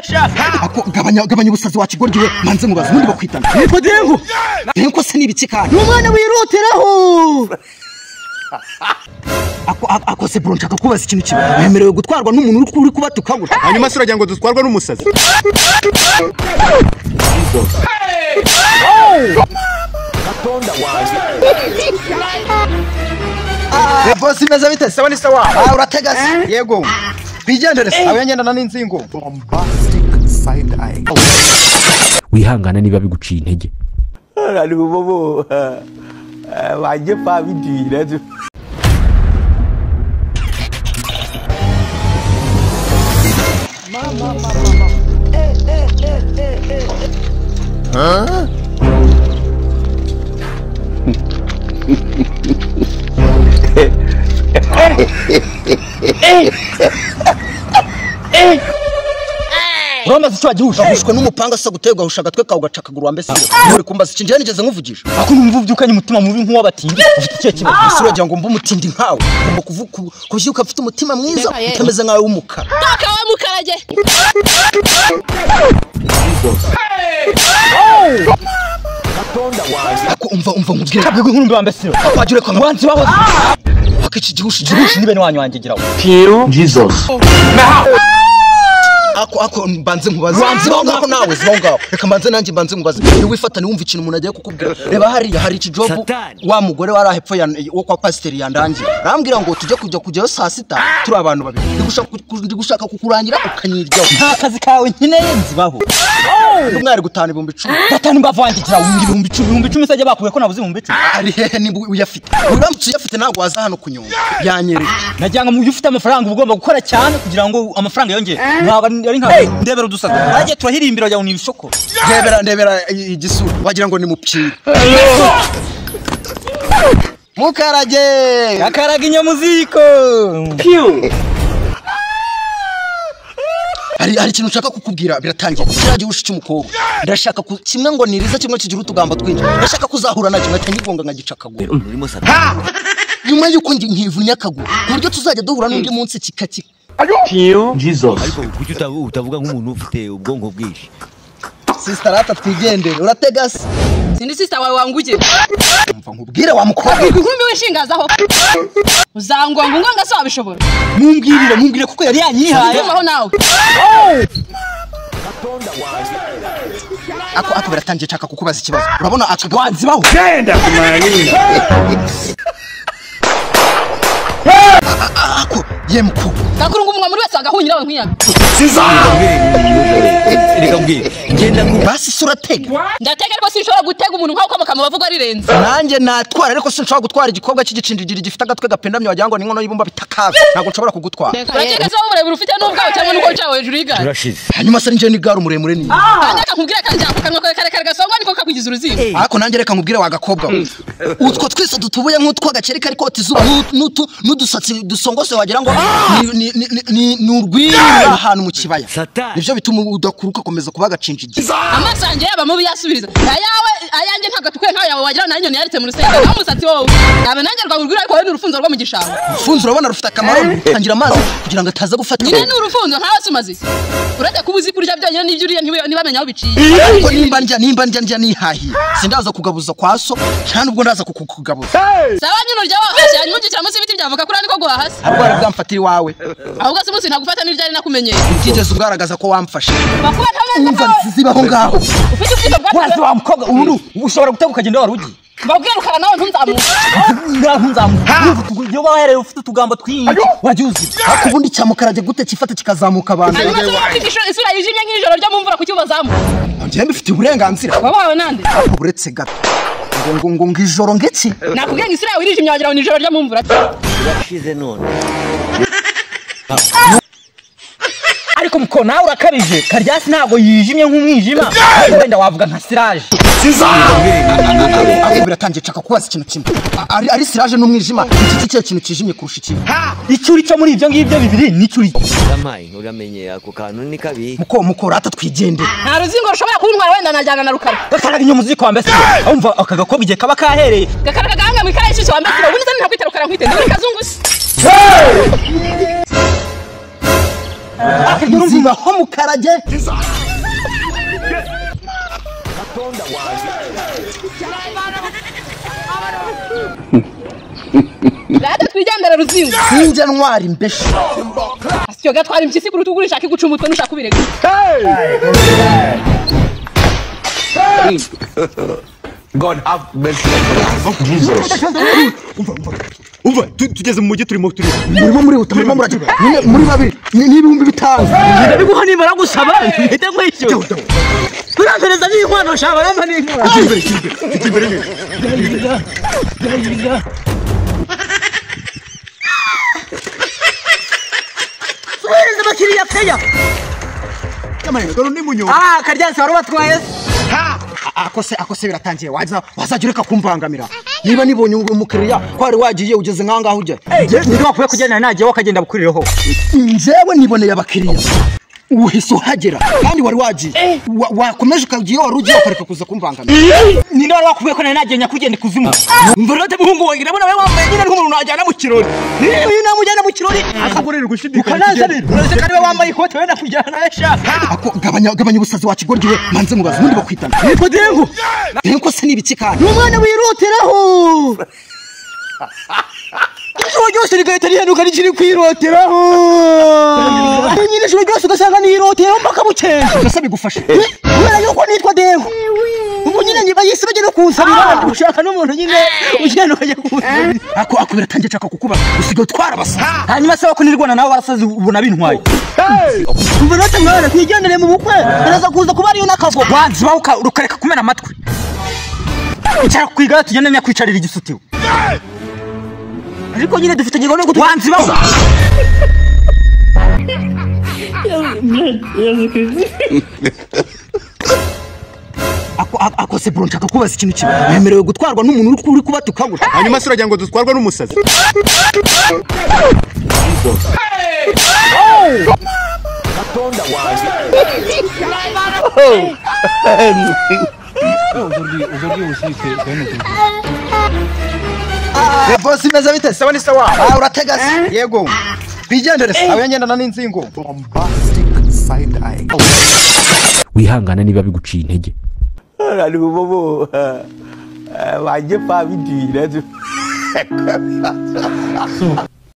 sha. Ako gabanya gabanya ubusazi wakigoryi we manze mubaze ubundi bakwitana. Nitwa Denko. Denko se ni ibiki kandi? Ni umwana wiroteraho. Ako ako se bro nshaka kubaza ikintu kimwe. Wemerewe gutwarwa n'umuntu uri kubatuka gutya? Hanyuma se uragira ngo dutwarwa n'umusazi? Boss imeze bite? Sawa ni sawa. Ah uratega se? Yego. Twigendere se. Aho ngendana n'inzingo. Bombastic side eye. Wihangana niba biguciye intege. Ari bobo. Wajye pa bidira. Mama mama. Eh eh eh eh eh. Huh? Uramaze icyo wagihusha Ushwe n'umupanga se guterwa husha agatwe kawe ugacakagura mbese. Uri kumbaza iki njye nigeze nkuvugisha? Ako numva ubyukanye umutima mubi nk'uwabatindi. Ufite ikihe kibazo? Ese uragira ngo mbe umutindi nkawe? Ugomba kuvyuka ufite umutima mwiza utameze nkawe w'umukara. Toka wa mukarage. Ako umva umva nkubwire. Kabwe nk'urumbi wa mbese. Wagira ko Wanzi waho. Ako iki gihusha Gihusha ni bene wanyu wanjye girawo. Jesus. Ako ako mbanze nkubaze. Zibaho ngaho nawe zibaho ngaho. Reka mbanze nanjye mbanze nkubaze. Ni wifatane wumva ikintu umuntu agiye kukubwira. Reba hariya hari iki job wa mugore wari hepfo ya wo kwa pasiteri yandangiye. Arambwira ngo tujye kujya kujyayo saa sita turi abantu babiri. Ndi gushaka kukurangira ukanyiryaho. Nta kazi kawe nkeneye nzibaho. Umwari gutana 10,000. Gatanu mbavu wanjye girawo 10,000 10,000 sajya bakuye ko nabuze 10,000. Ari hehe niba uyafite. Uramutse uyafite ntabwo waza hano kunyonga. Yanyereka. Nagira ngo mu ufite amafaranga ugomba gukora cyane kugira ngo amafaranga yongere. Ntabwo ari nka ndebera udusaza. Bagiye turahirimbira wagira ngo ni ibishoko. Ndebera ndebera igisura wagira ngo ni mupira. Mukarage. Akaraga inyamuziko. Hari ikintu nshaka kukubwira biratangiye. Kiriya gihusha cy'umukobwa. Ndashaka kimwe ngo niriza kimwe kigira utugambo twinshi. Ndashaka kuzahura nacyo ngahita nyigonga nkagicakagura. Nyuma yuko nkivunya akaguru ku buryo tuzajya duhura n'undi munsi kikakika. Jesus. Ariko kuki utavuga nk'umuntu ufite ubwonko bwinshi? Sister rata twigendere uratega se? Sindi sister wawe wanguge. Umva nkubwire wa mukobwa. Inkumbi wishingazaho. Uzangonga ungonga se wabishobora? Mumbwirire mumbwire kuko yari yanyihaye. Umaho nawe. Ako ako biratangiye nshaka kukubaza ikibazo. Urabona aka wanzibaho. Genda kumanyina. Ako yemku. Gakurungu umwa muri wese agahunyira we nkwiyame. Reka mbwire. Ngenda basi suratega. Ndatega ariko sinshobora gutega umuntu nkaho komoka mu bavuga rirenze. Nanjye natwara ariko sinshobora gutwara igikobwa cy'igicindigiri gifite agatwe gapendamye wagira ngo ni inkono y'ibumba bitakaza. Ntabwo nshobora kugutwara. Uratega se wowe ufite n'ubwawe cyangwa nuko wicaye hejuru y'igare. Urashize. Hanyuma se njye n'igare umuremure ni. Kandi reka nkubwire kandi akanwa kawe karekare gasongwa niko kakugiza uruzingo. Ariko nanjye reka nkubwire wa gakobwa we. Utwo twese dutubuye nk'utwo gakeri kari kota izuba n'udusatsi dusongose wagira ngo ni urwiri ahantu mu kibaya. Nivyo bituma udakuruka komeza kuba gacinjigira. Amaso yanjye yaba mubi yasubiriza. Ayawe ayanjye ntabwo atukwe nkawe yawe wagira nayo inyoni yaritse mu rusengero. Naho umusatsi wowe. Abe nanjye rwagurwira ariko wowe ni urufunzo rwo mu gishanga. Urufunzo urabona rufite akamaro rutangira amazi kugira ngo ataza gufata. Nyine ni urufunzo nkawe se umaze iki? Uretse kuba uzi kurya byonyine n'ibyo uriye ntibamenya aho biciye. Ariko nimba ndya nihahiye. Sindaza kugabuza kwa so nta nubwo ndaza kukugabuza. Sawa nyine urya wahashye hanyuma ubyicira munsi y'ibiti by'avoka kuri niko guhaha se. Arwara bwamfatira iwawe. Ahubwo se umunsi ntagufata n'iryari nakumenyeye. Utigeze ugaragaza ko wamfashe. Bakuba ntameze Umva zibaho ngaho. Ufite ubwiza bwa Wazi wa mukobwa ubu ushobora gutega ukagenda wari ugiye. Mbabwira ukara nawe ntunzamuke. Ntunzamuke. Iyo wahereye ufite utugambo twinshi wajya uzi. Ariko ubundi cyamukarage gute kifata kikazamuka abantu. Hanyuma se ufite isura yijimye nk'ijoro ryo mu mvura kuki ubazamuka? Njye mbifitiye uburenganzira. Wabawe nande? Ariko uretse gato. Ngo ngo ngo ijoro ngiki? Nakubwiye ngo isura yawe irijimye wagira ngo ni ijoro ryo mu mvura. Urashize none. Ariko muko nawe urakabije. Karyasi ntabwo yijimye nk'umwijima. Wenda wavuga nka Siraje. Ako biratangiye nshaka kubaza ikintu kimwe. Ari Siraje n'umwijima iki kihe kintu kijimye kurusha ikindi? Icyo uri cyo muri ibyo ngibyo bibiri nicyo uri. Uramaye uramenye ako kantu ni kabi. Muko muko rata twigendere. Nta ruzingo rushobora kuntwara wenda najyana na Rukara. Gakaraga inyamuziko wa mbese. Umva aka gakobwa igihe kaba kahereye. Gakaraga gahanga mu ikara y'ishyushyu wa mbese. Ubundi se ntakwita Rukara nkwite ndi kazungu se. Nzibaho mukarage. Rata twigendera Ruzingo. Sinjya ntwara imbeshi. Asyo gatwara impyisi ku rutugu urishaka iguca umutwe nushaka ubireka. God have mercy on Jesus. Umva, tugeze mu mujyi turimo turi. Murimo murihuta, murimo murajya. Nyine muri babiri ni 5000. Ndabiguha nimara gusaba mpite nkwishyura. Turansereza n'inkwano sha barampa n'inkwano. Suhereza abakiriya feya. Dore ni munyo. Ah, karyansi wari ubatwaye. Akose biratangiye wazajya ureka kumvangamira. Niba nibonye umukiriya ko wari wagiye ugeze nkangaho ujya. Ninde wakwiye kugenda nagiye wakagenda bukurireho. Njyewe niboneye abakiriya. Uhise uhagera kandi wari wagiye. Wakomeje ukagiye wari ugiye ukareka kuza kumvangamira. Ninde wari wakubwiye ko nari nagiye nyakugenda ikuzimu. Umva rero muhungu wanjye ndabona wewe wambaye nyine nk'umuntu najyana mu kirori. Niba namujyana mu kirori Akagorera gushidikanya. ukananzanira. Uretse kandi we wambaye ikote wenda kujyana sha. Ako gabanya ubusazi wa kigoryi we manze mubaze ubundi bakwitana. Nitwa Dengo. Dengo se nibiki kandi? Ni umwana wiroteraho. Ijoro ryose rigahita rihenuka rikiri kwiroteraho. Nyine ijoro ryose ugasanga niroteraho mpaka bukeye. Mbese bigufashe. Kubera yuko nitwa Dengo. Ubu nyine nyiba yisi bagenda kunsabira ushaka n'umuntu nyine ugenda ukajya kunsabira. Ako biratangiye nshaka kukubaza usigaye utwara abasa. Hanyuma se ko nirwana nawe warasaze ubona bintwaye. Umva rero mwana twigendere mu bukwe araza kuza kuba ariyo n'akago. Wanzibaho ukareka kumena amatwi. Icara ku igare tugende nyakwicarira igisutiwe. Ariko nyine dufite ingingo no wanzibaho. Ako se bro nshaka kubaza ikintu kimwe. Wemerewe gutwarwa n'umuntu uri kubatuka gutya. Hanyuma se uragira ngo dutwarwe n'umusazi. Boss imeze bite? Sawa ni sawa. Ah uratega se? Yego. Twigendere se. Aho ngendana n'inzingo. Wihangana niba biguciye intege. Bobo wajye pa bidira.